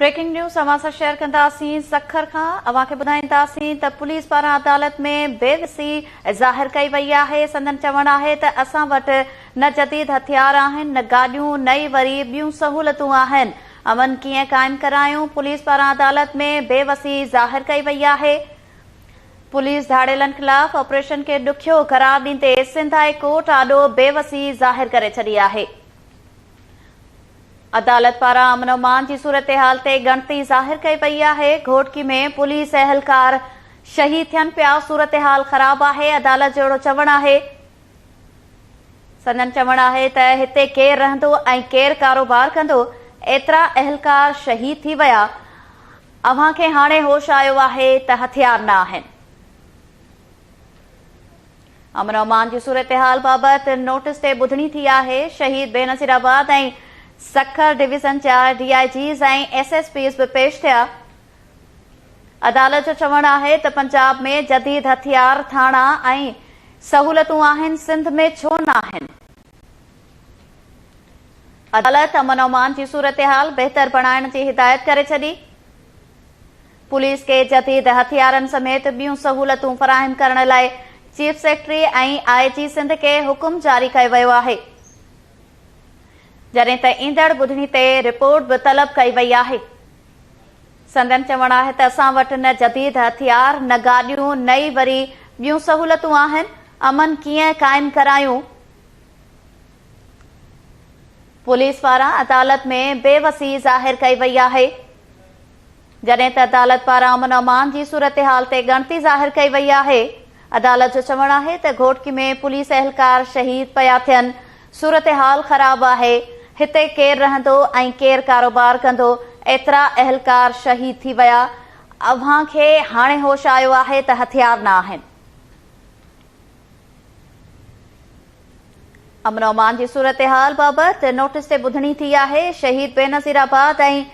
Breaking news اوهان سان share ڪنداسين سکر کان اوهان کي ٻڌائينداسين ته پوليس پاران عدالت ۾ بي وسي ظاهر ڪئي وئي آهي سندن چوڻ آهي ته اسان وٽ نه جديد هٿيار آهن نه گاڏيون نه ئي وري ٻيون سهولتون آهن امن ڪيئن قائم ڪرايون پوليس پاران عدالت ۾ بي وسي ظاهر ڪئي وئي آهي پوليس ڌاڙيلن خلاف آپريشن کي ڏکيو قرار ڏيندي سنڌ هاء ڪورٽ آڏو بي وسي ظاهر ڪري ڇڏي آهي. عدالت پاران امن امان جي صورتحال تي ڳڻتي ظاهر ڪئي وئي آهي، گهوٽڪي ۾ پوليس اهلڪار شهيد ٿين پيا، صورتحال خراب آهي، عدالت جو اهڙو چوڻ آهي. سندن چوڻ آهي ته هتي ڪير رهندو ۽ ڪير ڪاروبار ڪندو، ايترا اهلڪار شهيد ٿي ويا، اوهان کي هاڻي هوش آيو آهي ته هٿيار نه آهن. امن و امان جي صورتحال بابت نوٽيس تي ٻڌڻي ٿي آهي، شهيد بينظير آباد ۽ سکر ڊويزن جا D I Gs ۽ S S Ps به پيش ٿيا. عدالت جو چوڻ آهي ته پنجاب ۾ جديد هٿيار، ٿاڻا ۽ سهولتون آهن، سنڌ ۾ ڇو ناهن؟ عدالت امن و امان جي صورتحال بهتر بڻائڻ جي هدايت ڪري ڇڏي. پوليس کي جديد هٿيارن سميت ٻيون سهولتون فراهم ڪرڻ لاء چيف سيڪريٽري ۽ آء جي سنڌ کي حڪم جاري ڪيو ويو آهي، جڏهن ته ايندڙ ٻڌڻي تي رپورٽ به طلب ڪئي وئي آهي. سندن چوڻ آهي ته اسان وٽ نه جديد هٿيار، نه گاڏيون، نه ئي وري ٻيون سهولتون آهن، امن ڪيئن قائم ڪرايون؟ پوليس پاران عدالت ۾ بي وسي ظاهر ڪئي وئي آهي. جڏهن ته عدالت پاران امن امان جي صورتحال تي ڳڻتي ظاهر ڪئي وئي آهي. عدالت جو چوڻ آهي ته گهوٽڪي ۾ پوليس اهلڪار شهيد پيا ٿين، صورتحال خراب آهي، هتي ڪير رهندو ۽ ڪير ڪاروبار ڪندو، ايترا اهلڪار شهيد ٿي ويا، اوهان کي هاڻي هوش آيو آهي ته هٿيار نه آهن. امن و امان جي صورتحال بابت نوٽيس تي ٻڌڻي ٿي آهي، شهيد بينظير آباد ۽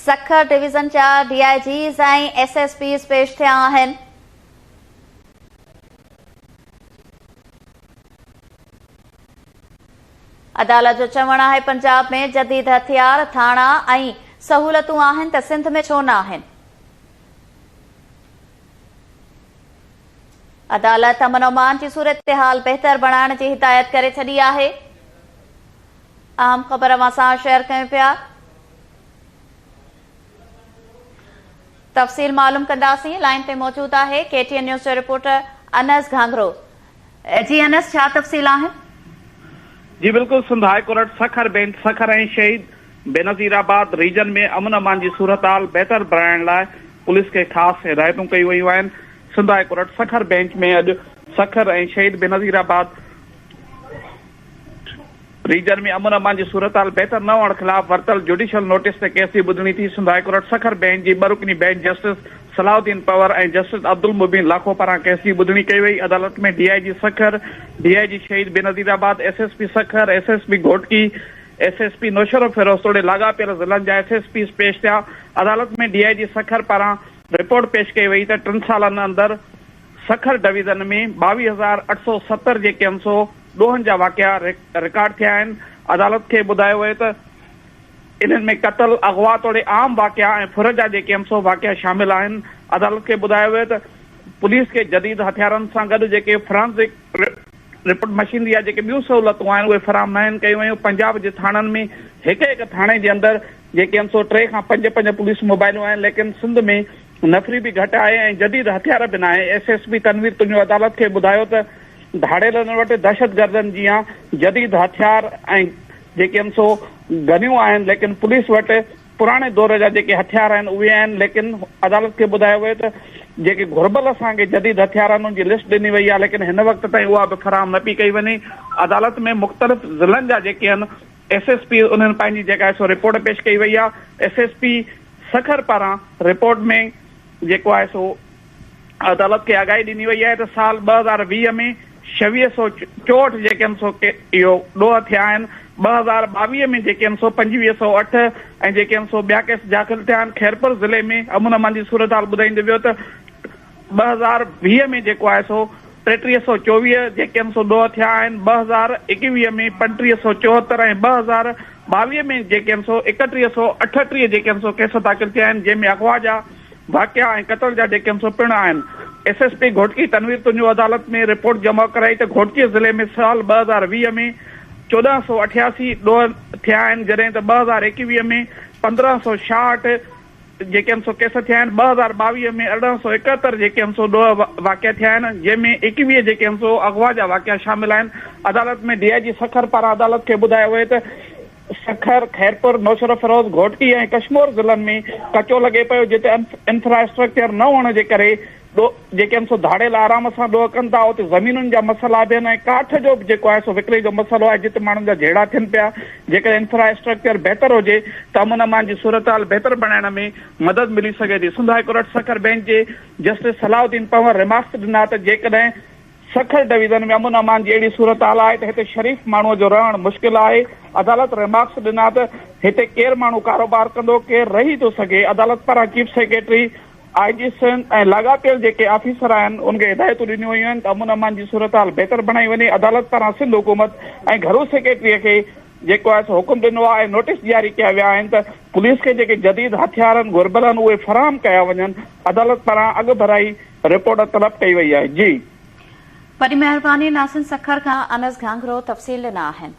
سکر ڊويزن جا D I Gs ۽ S S Ps پيش ٿيا آهن. عدالت جو چوڻ آهي پنجاب ۾ جديد هٿيار، ٿاڻا ۽ سهولتون آهن ته سنڌ ۾ ڇو نه آهن؟ عدالت امن امان جي صورتحال بهتر بڻائڻ جي هدايت ڪري ڇڏي آهي. اهم خبر اوهان سان شيئر ڪيون پيا. تفصيل معلوم ڪنداسين لائين تي موجود آهي ڪي ٽي اين نيوز جو رپورٽر انس گهانگهرو. جي انس ڇا تفصيل آهن؟ جي بلڪل Sindh high court Sukkur bench Sukkur ۽ Shaheed Benazirabad region ۾ امن امان جي صورتحال بهتر بڻائڻ لاء پوليس کي خاص هدايتون ڪيون ويون آهن Sindh high court Sukkur bench ۾ اڄ سکر ۽ شهيد بينظير آباد ريجن ۾ امن امان جي صورتحال بهتر نه هئڻ خلاف ورتل جوڊيشل نوٽيس تي ڪيس جي ٻڌڻي ٿي. Sindh high court Sukkur bench جي ٻه رڪني bench justice Salahuddin Panhwar ۽ justice Abdul Mubeen Lakho پاران ڪيس جي ٻڌڻي ڪئي وئي. عدالت ۾ D I G Sukkur, D I G Shaheed Benazirabad, S S P Sukkur, S S P Ghotki, S S P Naushahro Feroze توڙي لاڳاپيل ضلعن جا ايس ايس پيز پيش ٿيا. عدالت ۾ ڊي I جي سکر پاران رپورٽ پيش ڪئي وئي ته ٽن سالن اندر سکر ڊويزن ۾ 22870 جيڪي ان سو ڏوهن جا واقعا رڪارڊ ٿيا آهن. عدالت کي ٻڌايو ويو ته انهن ۾ قتل، اغوا توڙي عام واقعا ۽ ڦر جا جيڪي ان سو واقعا شامل آهن. عدالت کي ٻڌايو ويو ته پوليس کي جديد هٿيارن سان گڏ جيڪي فرانزڪ رپورٽ مشينري يا جيڪي ٻيون سهولتون آهن اهي فراهم ناهن ڪيون ويون. پنجاب جي ٿاڻن ۾ هڪ هڪ ٿاڻي جي اندر جيڪي ان سو ٽي کان پنج پنج پوليس موبائلون آهن ليڪن سنڌ ۾ نفري به گهٽ آهي ۽ جديد هٿيار به ناهي. S S P Tanveer Tunio عدالت کي ٻڌايو ته ڌاڙيلن وٽ دهشتگردن جيان جديد هٿيار ۽ جيڪي ان سو گنيون آهن ليڪن پوليس وٽ پراڻي دور جا جيڪي هٿيار آهن اهي آهن ليڪن عدالت کي ٻڌايو ويو ته جيڪي گهربل اسان کي جديد هٿيار آهن ان جي لسٽ ڏني وئي آهي ليڪن هن وقت تائين اها به فراهم نه پئي ڪئي وڃي. عدالت ۾ مختلف ضلعن جا جيڪي آهن ايس ايس پي انهن پنهنجي جيڪا آهي سو رپورٽ پيش ڪئي وئي آهي. ايس ايس پي سکر پاران رپورٽ ۾ جيڪو آهي سو عدالت کي آگاهي ڏني وئي آهي ته سال 2020 ۾ 2664 جيڪي آهن سو اهو ڏوهه ٿيا آهن، 2022 ۾ جيڪي آهن سو 2508 ۽ جيڪي آهن سو ٻيا ڪيس داخل ٿيا آهن. خيرپور ضلعي ۾ امن امان جي صورتحال ٻڌائيندي ويو ته 2020 ۾ جيڪو آهي سو 3324 جيڪي آهن سو ڏوهه ٿيا آهن، 2021 ۾ 3574 ۽ ٻاويهه ۾ جيڪي آهن سو ايڪٽيهه سو اٺٽيهه جيڪي آهن سو ڪيس داخل ٿيا آهن جنهن ۾ اغوا جا واقعا ۽ قتل جا جيڪي آهن سو پڻ آهن. S S P Ghotki Tanveer Tunio عدالت ۾ رپورٽ جمع ڪرائي ته گهوٽڪي ضلعي ۾ سال 2020 ۾ 1488 ڏوهه ٿيا آهن جڏهن ته 2021 ۾ 1566 جيڪي آهن سو ڪيس ٿيا آهن، 2022 ۾ 1871 جيڪي آهن سو ڏوهه واقع ٿيا آهن، جنهن ۾ 21 جيڪي آهن سو اغوا جا واقعا شامل آهن. عدالت ۾ ڊي I جي سکر پاران عدالت کي ٻڌايو ويو ته سکر، خيرپور، نوشهروفيروز، گهوٽڪي ۽ ڪشمور ضلعن ۾ ڪچو لڳي پيو، جتي انفراسٽرڪچر نه هئڻ جي ڪري ڏوهه جيڪي آهن سو ڌاڙيل آرام سان ڏوهه ڪن ٿا، اتي زمينن جا مسئلا به آهن ۽ ڪاٺ جو به جيڪو آهي سو وڪري جو مسئلو آهي جتي ماڻهن جا جهيڙا ٿين پيا، جيڪڏهن انفراسٽرڪچر بهتر هجي ته امن امان جي صورتحال بهتر بڻائڻ ۾ مدد ملي سگهي ٿي. Sindh high court Sukkur bench جي جسٽس صلاح الدين پنهور ريمارڪس ڏنا ته جيڪڏهن سکر ڊويزن ۾ امن امان جي اهڙي صورتحال آهي ته هتي شريف ماڻهوء جو رهڻ مشڪل آهي، عدالت ريمارڪس ڏنا ته هتي ڪير ماڻهو ڪاروبار ڪندو، ڪير رهي ٿو سگهي، عدالت پاران chief secretary, I G Sindh ۽ لاڳاپيل جيڪي آفيسر آهن ان کي هدايتون ڏنيون ويون آهن ته امن امان جي صورتحال بهتر بڻائي وڃي، عدالت پاران سنڌ حڪومت ۽ گهرو سيڪريٽري کي جيڪو آهي سو حڪم ڏنو آهي ۽ نوٽيس جاري ڪيا ويا آهن ته پوليس کي جيڪي جديد هٿيار گهربل آهن اهي فراهم ڪيا وڃن، عدالت پاران اڳڀرائي رپورٽ طلب ڪئي وئي آهي. جي. وڏي مهرباني ناصر سکر کان انس گهانگهرو تفصيل ڏنا آهن.